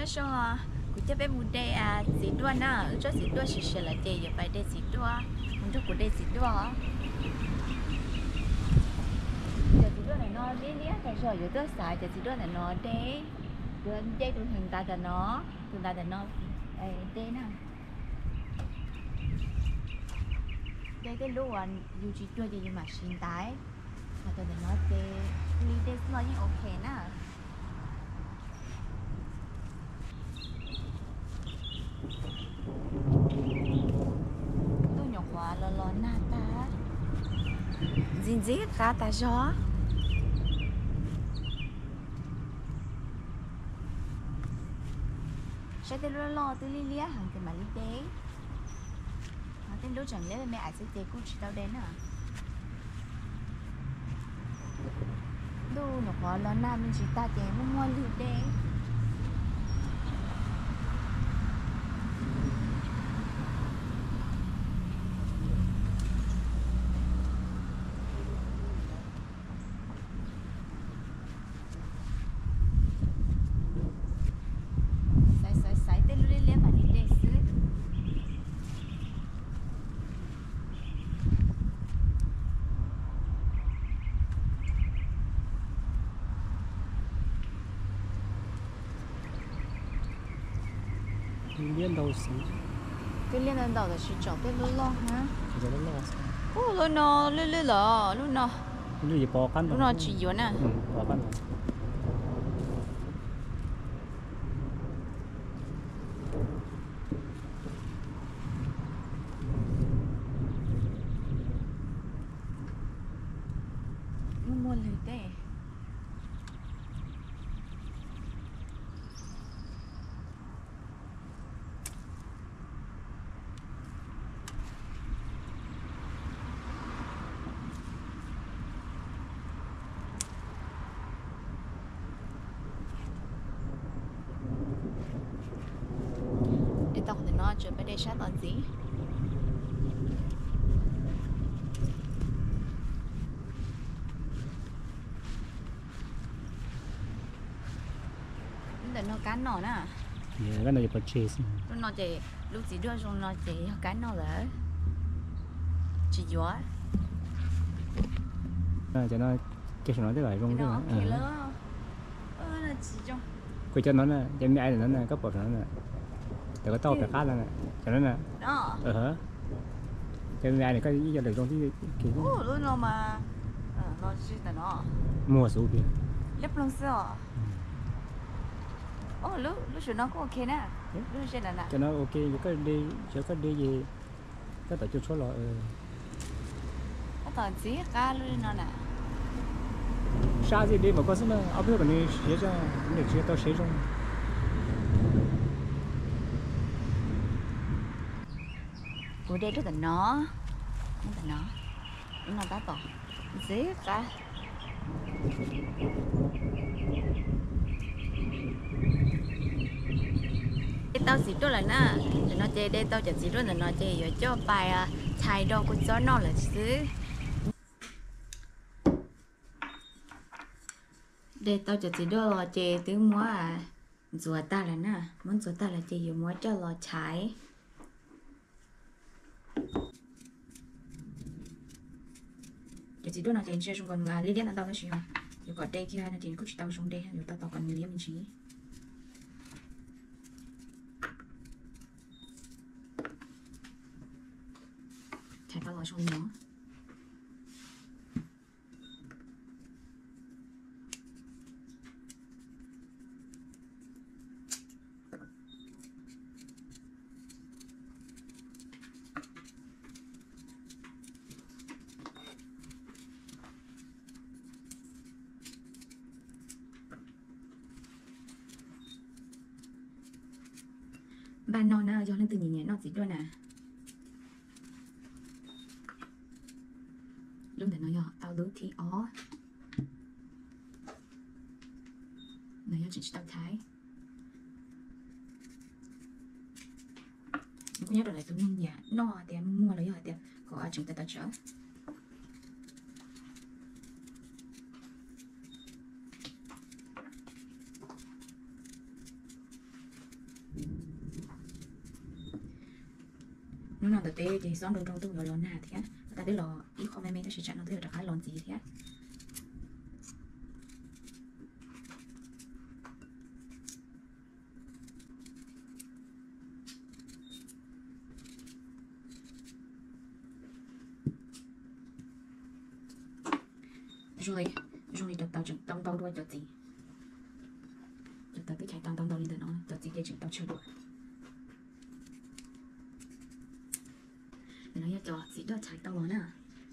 Soj, kuv coj peb mus de txiv duaj na, wb tsob txiv duaj siav siav lawm ces yuav pais de txiv duaj, mus nrog kuv de txiv duaj. Cov txiv duaj ntawm no liab liab tas zog, yuav tuaj xaiv cov txiv duaj ntawm no de, yuav nce tus heev ntav ntawm no, tus ntav ntawm no de na. De tej lub uas yus tsis cuag ces yus mam siv ntaiv, ho cov ntawm no ces li dej xwb los yeej ok na. Ntuj nyuam qhuav los los nag tag, ntxim ntxim qab tas zog. Saib tej lub loj loj twb liab liab heev ces mam li de, ho tej lub tseem liab me me ais xwb ces kuj tsis tau de na. Ntuj nyuam qhuav los nag me ntsis tag ces muaj muaj lwg de. Xaiv xaiv xaiv tej lub liab liab mam li de xwb. Liab ntau xwb. Twb liab ntau ntau tab sis tsom tej lub loj na. Ub, lub no lwj lwj lawm, lub no, lub no tsis yuav na. Muaj muaj lwg tej. De tau qhov ntawm no tsuas pab de sab tom ntxiv. Ntawm no kab noj na. Kab noj yuav pov tseg xwb. Lub no ces lub txiv duaj zoo no ces yog kab noj lawm. Tsis yuav. Cov no, cov saum no tej vam zoo. Kuv cov no na, cov me ais ntawm no na, koj pom saum no na, cov koj tau pem qab no na, cov no na. Cov me ais ne koj ib co lawm zoo tib. Muag xub tiag. Cov no ok, cov koj de, cov koj de ces koj tom cuaj tshuab los. Koj tom ntxiv qab lub no na. Sab xwb de npaum koj xwb na, ob peb hnub kom nws siav tso, nws tsis tau siav zoo. Kuv de lub ntawm no, lub ntawm no, lub no tab tom ntxiv qab. De tau txiv duaj lawm na, ntawm no ces de tau cov txiv duaj ntawm no ces yuav coj pais thais rau kua txob noj lawm xwb. De tau cov txiv duaj los ces twb muab ntxuav tag lawm na, muab ntxuav tag lawm ces yuav muab coj los thaiv. Cov txiv duaj no ces ntsia zoo nkaus nws liab liab ntau ntau tab sis yuav kom de kiag no ces nws kuj tsis tau zoo de, yuav tau tos kom nws liab me ntsis. Thaiv tau los zoo li no. Npaj noj na, yog leej twg nyiam nyiam noj txiv duaj na. Lub ntawm no yog tau lub thib ob, no yog tseem tsis tau thaiv. Kuj nyob rau lawv tus neeg nyiam noj tias muag muag los yog hais tias kom tseem tawv tawv tsawv. Hnub no ntawm teb ces xob nroo nroo tuaj yuav los nag thiab, tag twb los ib qho me me tab sis tsam no twb yuav rov qab los ntxiv thiab. Zoo li, zoo li cov taws tseem tau ntau dua cov txiv. Cov taws twb chais tau ntau ntau li ntawm no, cov txiv ces tseem tau tsawg dua. Ntawm no yog cov txiv doj chais tau los na,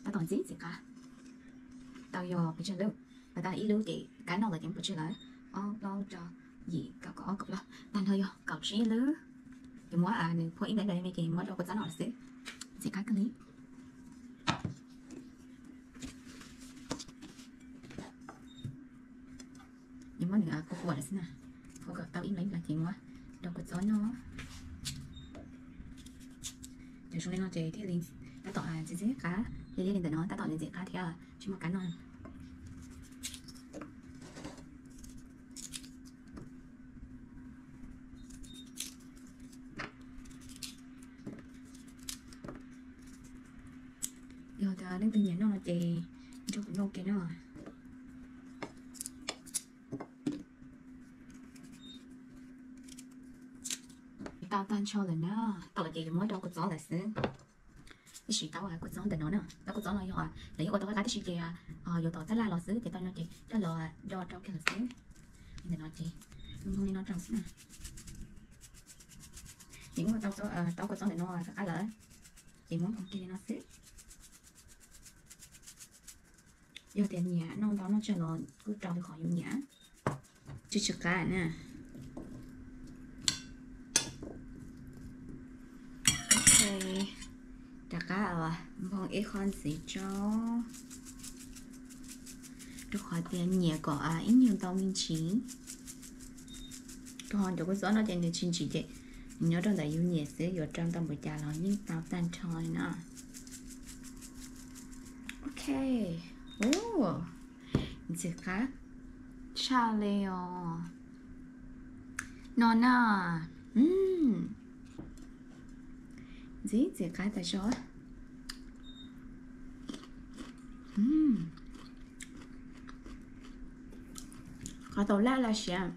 tab tom ntxiv txiv qab. Tau yog pes tsawg lub? Pab tas ib lub ces kab noj los ces muaj pes tsawg lawm? Ob plaub rau yim kaum kaum ob kaum plaub, tag nrho yog kaum tsib lub. Ces muab nws phua ib ntev ntev me ces muab rau kua txob no lawm xwb. Ntxiv qab kawg li. Ces muab nws kua kua lawm xwb na, kua kom tau ib ntev ntev ces muab rau kua txob noj. Ces zoo li no ces thiaj li tab tom ntxiv ntxiv qab, li li ntawm no tab tom ntxiv ntxiv qab thiab tsis muaj kab noj. Yog tias leej twg nyiam noj no ces nrog kuv noj ke no. Tau tag nrho lawm na, tau lawm ces yuav muab rau kua txob lawm xwb. Tab sis tau kua txob ntawm no na, tau kua txob no yog lawv yeej ua tau qab qab tab sis ces yuav tom txhab laj los xwb ces tau no ces coj los do rau kiag lawm xwb. Ntawm no ces npog li no rau xwb na. Ces muab tau kua txob ntawm no rov qab lawm, ces muab npog kiag li no xwb. Yog tias nyiam noj ntau noj tsawg los kuj rau li qhov yus nyiam, tsis tsw qab na. Rov qab npog ib qho ntxiv tso, rau qhov tias nyiam kom ib nyuag ntau me ntsis. Rau qhov cov kua txob no ces nws tsis ntsim ces nws nyob rau ntawm yus nyiam xwb, yuav rau ntau npaum cas los yeej tau tag nrho li na. Ok, ntxim qab tshaj li os. No na, ntxim ntxim qab tas zog. Qhov tau laj laj siab.